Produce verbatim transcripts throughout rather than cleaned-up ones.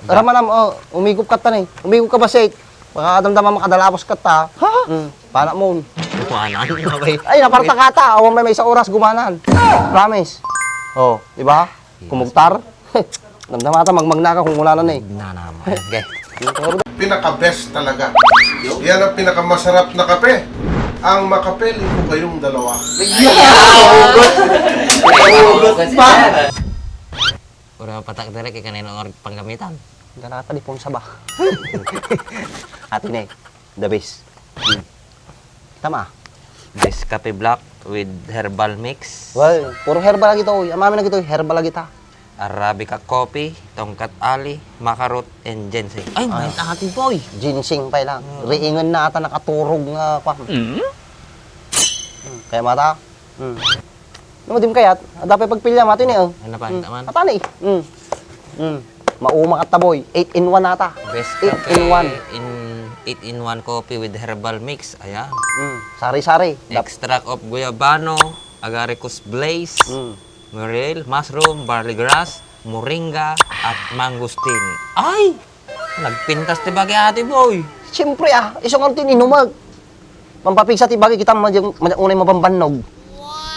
Ramanam, oh, umigup ka ta ni. Umigup ka bassit. Baka adamdama makadalabos ka ta. Ha? Mm, pana mo. Kumanan, abay. Ay, naparta ka ta. Awan may, may sa oras gumanan. Promise. Oh, di ba? Kumugtar. Damdama ta, magmagna ka kung wala na eh. Na naman. Okay. Pinaka-best talaga. Yan ang pinakamasarap na kape. Ang makape, ligo kayong dalawa. Puro patak direk, eh, kanino nga panggamitan? Dala pa di punsa ba? Ate Nek, the best. Hmm. Tama. Best Kape Black with herbal mix. Well, puro herbal lagi to. Uy. Amami na gito, herbal lagi ta. Arabica coffee, tongkat ali, macarot, and ginseng. Ay, may ati boy! Ginseng pa lang. Mm. Riingen na ata nakaturog nga kwan. Mm. Kaya mata? Mm. No, di mo kayat. Dapat pagpilya, mati ni, oh. Ano pa, mm. Taman? Atani. Mm. Mm. Mauma ka ta, boy. Eight in one ata. Best eight in one. In, eight in one coffee with herbal mix. Ayan. Mm. Sari-sari. Extract of guyabano, agaricus blaze, mm. Morel, mushroom, barley grass, moringa, at mangosteen. Ay! Nagpintas ti bagi ati, boy. Siyempre, ah. Isu nga ti inumek. Mampapigsa ti bagi kita, madi-, madi-, unay mabambannog.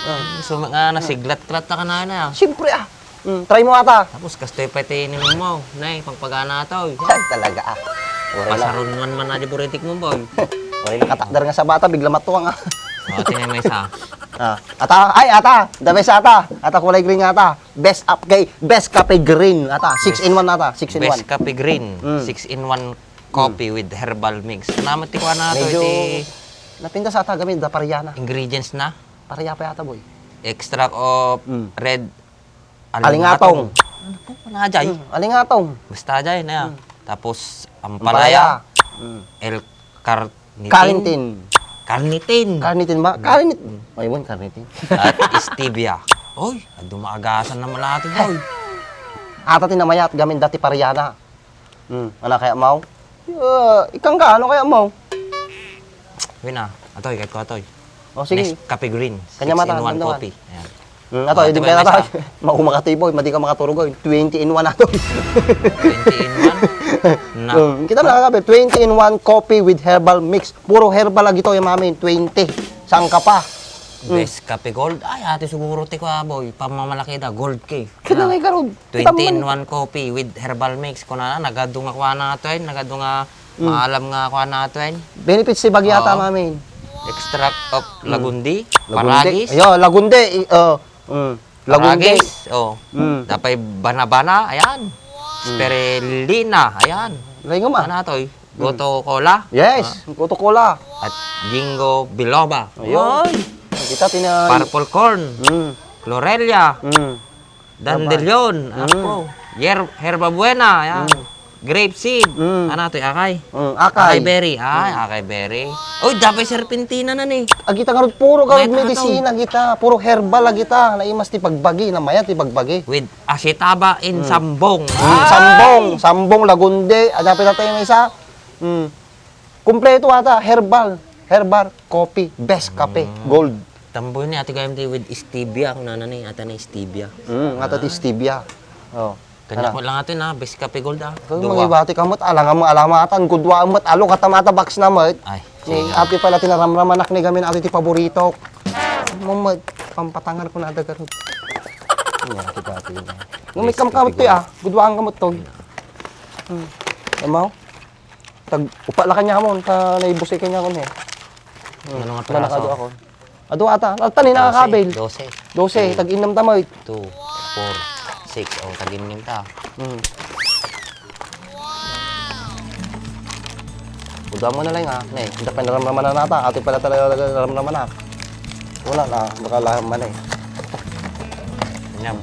Ah. So, nga nasiglat-lat ta kanana, ah. Siyempre, ah. Mm, try mo ata. Tapos, kastoy pa ti ininum mo. Nay, pangpagana ata, oy. Ay, talaga, ah. Uray na. Pasarungan man na di buritik mo, boy. Uray nakatakder nga sa bata, bigla matuang, ah. O, tinay may isa. Ah, ata, ay, ata. The best ata. Ata, kulay green nga ata. Best up kay, best kape green ata. Six in one ata. Six in one. Best kape green. Mm. Six in one coffee with herbal mix. Naman ti kuha na to, medyo iti napintas ata gamit da pariana. Ingredients na? Pariapa yata, boy. Extract of, mm, red alingatong. Alingatong. Ano to? Ano jay? Mm, alingatong. Basta jay na. Mm. Tapos, ampalaya. Ampalaya. Mm. El carnitin. Carnitin. Carnitin. Carnitin ba? Mm. Carnit-, mm. Ay, wan, carnitin. At stevia. Oy, adu maagasan na malati, boy. Ata ti namayat, gamin dati pariana. Hmm, ana kaya maw? Ah, ikang ka, ano kaya maw? Wina, atoy, kat ko atoy. O, sige. Nescafe Green, kanya six mata, in one coffee. Ayan. Hmm, atoy, di kaya atoy. Mauma ka, Tiboy, madi ka makaturog, oy. Twenty in one atoy. Twenty in one? Na. Hmm, kita na kagabi, twenty in one coffee with herbal mix. Puro herbal lagi to, yung mamin, twenty. Saan ka pa? Hmm. Best Kape Gold. Ay, ati siguro ti kwa, boy. Pamamalaki da, gold cake. Kaya na nga, Karod. Twenty in one coffee with herbal mix. Kunana, nagadu nga kuana to, eh. Nagadu nga maalam nga kuana to, eh. Benefits ti bagi ata, mamin. Extract of lagundi, paragis. Ayo, lagundi. I-, oh, mm. Lagundi. Paragis, oh. Mm. Tapay banabana, ayan. Mm. Spirulina, ayan. Lay nga ma. Ana to, eh. Goto Cola. Yes, Goto Cola. At Ginkgo Biloba. Ayun. Ay! Kita tina- Purple corn. Mm. Chlorella. Mm. Dandelion. Mm. Apo. Yer-, herba buena. Ayan. Mm. Grape seed. Mm. Ana to, akay? Mm, akay. Akay berry. Ay, mm, akay berry. Uy, dapay serpentina na ni. Agita nga puro ka medisina, agita. Puro herbal, agita. Naimas ti pagbagi, namayat ti pagbagi. With acetaba in sambong. Mm, sambong. Sambong, lagundi. Ada pa tayo may isa. Mm. Kompleto ata, herbal, herbal coffee, best kape, gold. Tamboy ni Ate Gayam ti with stevia, kunana ni, ata ni stevia. Mm, ata ti stevia. Oh. Kanya ko lang ato na, best kape gold, ah. Kung dua. Mangibati ka met, alangan mo alamatan, kudwa met, alo, katamata box na met. Ay, ni sige. Ate pala, tinaramramanak ni gamin, ate ti paborito. Mo met, pampatangan ko na dagar. Ano, ate pati yun. Nung may kamkamot to, ah, kudwaan ka met to. Hmm. Amaw? Tag-upa la kanya mo, ta naibusay kanya mo, eh. Hmm. Ano nga peraso? Adu ata. Ata ni nakakabil. Dose. Dose, tag-inam ta mo. Two, four, six. O, tag-inam ta. Hmm. Uda mo na lang, ah. Ne, hindi pa naramdaman na nata. Ate pala talaga naramdaman na. Wala na, baka lang man eh. Nyam.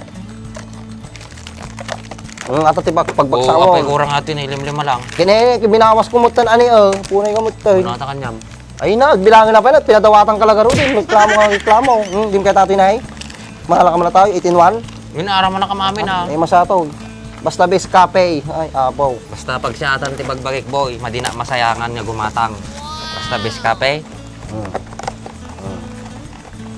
Ang ata ti bak-, pagbaksa mo. Oo, apay kurang ato ni, limlima lang. Kini, binawas ko mutan ani, oh. Punay ka mutan. Ano ata kanyam? Ay na, bilangan na pa na, pinadawatan ka lagaro din. Reklamo ka, reklamo. Hmm, di mo kaya tati na eh. Mahala ka man na tayo, eighteen one. Yun, araman na kamamin, ah. Ay, masato. Basta bes kape. Ay, apaw. Basta pagsiatan ti bagbagik, boy, madina masayangan nga gumatang. Basta bes kape. Hmm. Hmm.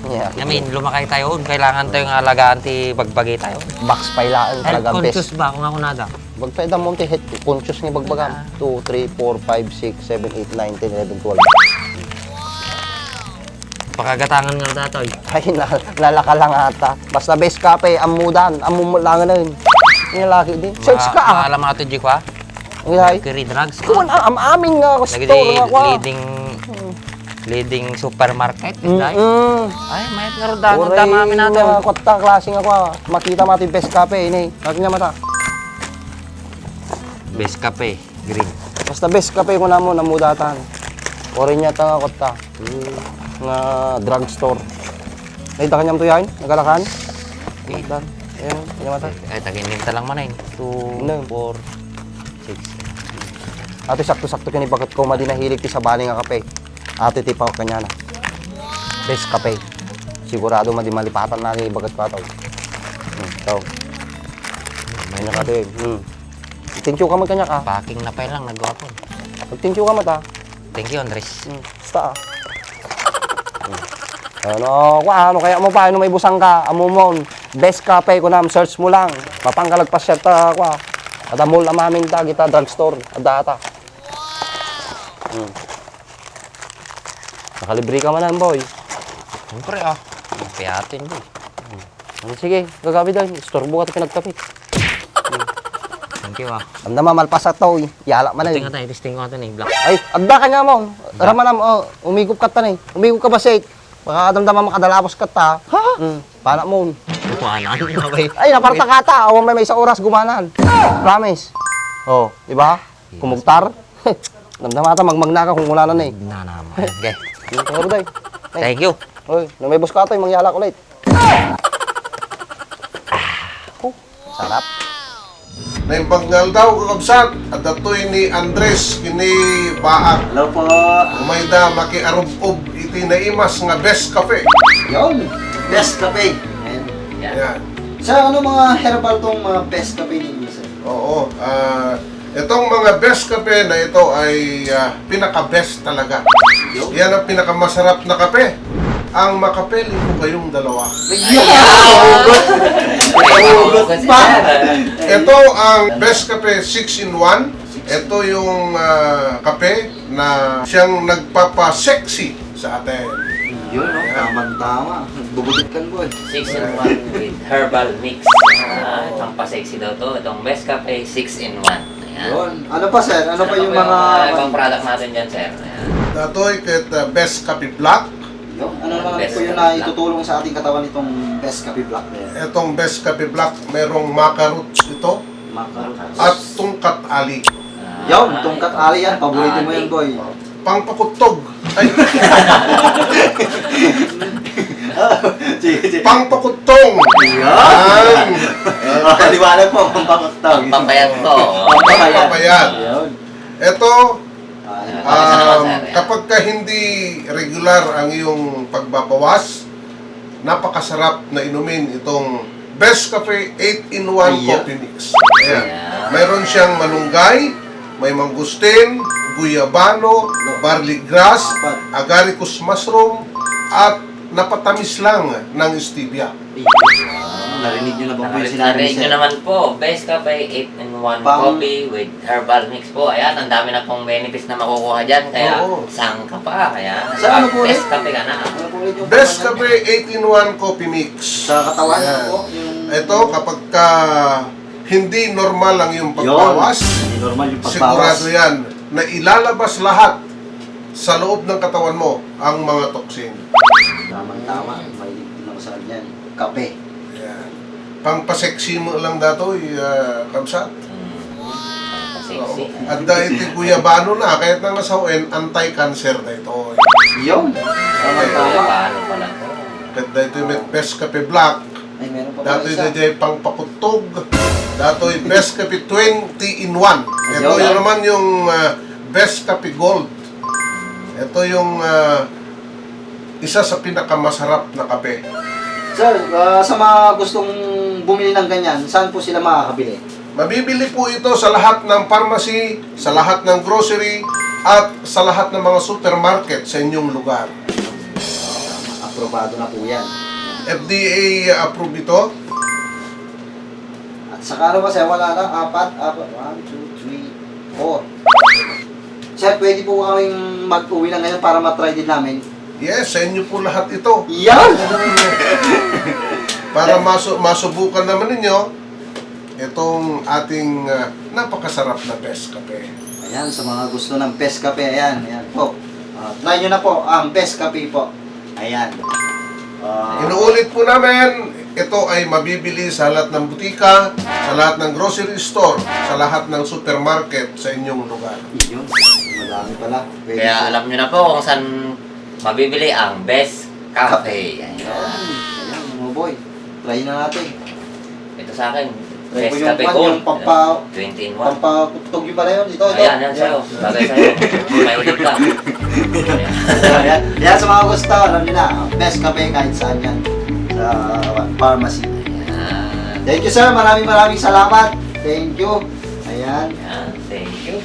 Yeah. I mean, lumakay tayo, kailangan tayo nga alagaan ti bagbagi tayo. Box pay laeng talaga, bes. Health conscious ba? Kung ako nada. Magpaidam mo ti health ko, conscious nga ibagbagam. Ah. Two, three, four, five, six, seven, eight, nine, ten, eleven, twelve. Pakagatangan nga datoy. Ay, na, nalaka lang ata. Basta Best Cafe, amudan, amu mo lang nun. Yung lagi din. Search ka, ah. Alam mo ito, Jiko, ah? Ang ilay. Mercury Drugs, Kuman, ah. Ah, am-, amin nga, Lagi gusto di nga, kwa. Leading, Hmm. leading supermarket, Mm, ilay. mm. Ay, mayat nga rodan, Uray, ang dama amin natin. Nga, kwatta, klase nga, kwa. Makita mo ito yung Best Cafe, ini. Lagi niya mata. Best Cafe, green. Basta Best Cafe ko na mo, namudatan. Uray niya ta nga, kwatta. Hmm. Nga drugstore. Ay, da kanyam to yain? Nagalakan? Okay. Dan. Ayan, pinamata. Ay, taginlim ta lang man, eh. Two, Ano? four, six. Ate, sakto-sakto kini bagat ko, madi nahilig ti sabali nga kape. Ate, ti pa kanya na. Best kape. Sigurado madi malipatan na ni bagat ko ato. Hmm, ito. May na kape. Hmm. Thank you ka man kanya ka. Packing na pa lang, nagwapon. Thank you ka man ta. Thank you, Andres. Hmm. Basta, ah. Ano, kwa, ano kaya mo pa? Ano may busang ka? Amo mo, Best Cafe ko na, search mo lang. Mapangkalag pa siya ta, kwa. Ada mall amamin ta, kita drugstore, ada ata. Hmm. Nakalibre ka man, boy. Siyempre, ah. Piatin, boy. Hmm. Sige, gagabi daw. Istorbo ka ta pinagkapit. Thank you, ah. Damdama, malpas ato, eh. Yala man, eh. Testing ko ito, eh, black. Ay, adda ka niya mo. Black. Ramanam, oh, umigop ka ta, eh. Umigop ka ba, Sek? Baka damdama makadalapos ka ta. Ha? Hmm, pana mo. Kumanan, okay. Ay, naparta ka ta. Awan may, may sa oras, gumanan. Promise. Oh, di ba? Yes. Kumugtar. Damdama ta, magmagna ka kung kunanan, eh. Na naman. Okay. Yung tungod, ay. Ay. Thank you. Oy, na may boss ka to, eh, mangyala ko late. Oh, sarap. Naimbag nga aldaw, kakabsat, adda toy ni Andres, kini Baak. Hello po. Umayda, makiarub-ob iti naimas nga Best Cafe. Yon, Best Cafe. Ayan. Yan. Sir, ano mga herbal tong mga Best Cafe ninyo, sir? Oo, ah, itong mga Best Cafe na ito ay, ah, pinaka-best talaga. Yan ang pinakamasarap na kape. Ang makape, ligo kayong dalawa. Hugot pa. Ito ang Best Cafe six in one. Ito yung, ah, kape na siyang nagpapa-sexy sa atin. Yun, no? Ayan. Tamang-tama. Bubutit kan, boy. Six in one with herbal mix. Ah, pampasexy daw to. Itong Best Cafe six in one. Ayan. Yun. Ano pa, sir? Ano pa yung mga ibang product natin dyan, sir? Ayan. Datoy ket, uh, Best Cafe Black. Yun. Ano naman po yun na itutulong sa ating katawan itong Best Cafe Black na yun? Itong Best Cafe Black, merong maca roots ito. Maca roots. At tungkat ali. Ah, yun, tungkat ali yan. Paborito mo yan, boy. Pangpakuttog. Ay. Sige, sige. Pangpakuttong. Yan. Yan. Ah, liwanag po, pangpakuttong. Pampapayat po. Pampapayat. Pampapayat. Yun. Ito, ah, um, kapag ka hindi regular ang iyong pagbabawas, napakasarap na inumin itong Best Cafe eight-in-one Coffee Mix. Ayan. Ayan. Mayroon siyang malunggay, may mangustin, guyabano, barley grass, agaricus mushroom, at napatamis lang ng stevia. Ayan. Narinig niyo na ba po yung sinabi ni Sir? Narinig niyo naman po, Best Cafe eight-in-one Coffee with herbal mix po. Ayan, ang dami na pong benefits na makukuha dyan. Kaya, saan ka pa? Ayan. Saan, ano po ulit? Best Cafe ka na. Ano po ulit yung pangalan? Best Cafe eight-in-one Coffee Mix. Sa katawan, ano po? Ayan. Yung ito, kapag ka hindi normal ang iyong pagbawas, sigurado yan na ilalabas lahat sa loob ng katawan mo ang mga toxin. Yun, no? Tamang-tama. Mahilig din ako sa kanya. Kape. Ayan. Pangpasexy mo lang datoy, ah, kabsat. Hmm. Pangpasexy. Oo. Adda iti guyabano na, kayat na nga sawen, anti-cancer daytoy. Yun. Tama, tama. Guyabano pala to. Ket daytoy met Best Cafe Black. Ay, meron pa pala isa. Datoy daytoy pangpakuttog. Datoy Best Cafe twenty in one. Ito yun naman yung, ah, Best Cafe Gold. Ito yung, ah, isa sa pinakamasarap na kape. Sir, ah, sa mga gustong bumili ng ganyan, saan po sila makakabili? Mabibili po ito sa lahat ng pharmacy, sa lahat ng grocery, at sa lahat ng mga supermarket sa inyong lugar. Aprobado na po yan. F D A approve ito. Saka ano ba, sir, wala na? Apat? Apat. One, two, three, four. Sir, pwede po kaming mag-uwi na ngayon para matry din namin. Yes, sa inyo po lahat ito. Yan! Para masu- masubukan naman ninyo itong ating, ah, napakasarap na Best Kape. Ayan, sa mga gusto ng Best Kape, ayan, ayan po. Ah, try nyo na po ang Best Kape po. Ayan. Ah, Inuulit po namin, ito ay mabibili sa lahat ng butika, sa lahat ng grocery store, sa lahat ng supermarket sa inyong lugar. Yun. Madami pala. Pwede Kaya po. Alam nyo na po kung saan mabibili ang Best Cafe. Ayan. Ayan, mga boy. Try na natin. Ito sa akin, Try ko Best yung Cafe kwan, Gold. Yung pampa- Twenty in one. Pampatugtog yung pala yun. Ito, ito. Ayan, yan sa'yo. Bagay sa'yo. Mahilig ka. Ayan. Ayan, sa mga gusto, alam nyo na, Best Kape kahit saan yan. Sa, uh, pharmacy. Ayan. Thank you, sir. Maraming maraming salamat. Thank you. Ayan. Ayan, thank you.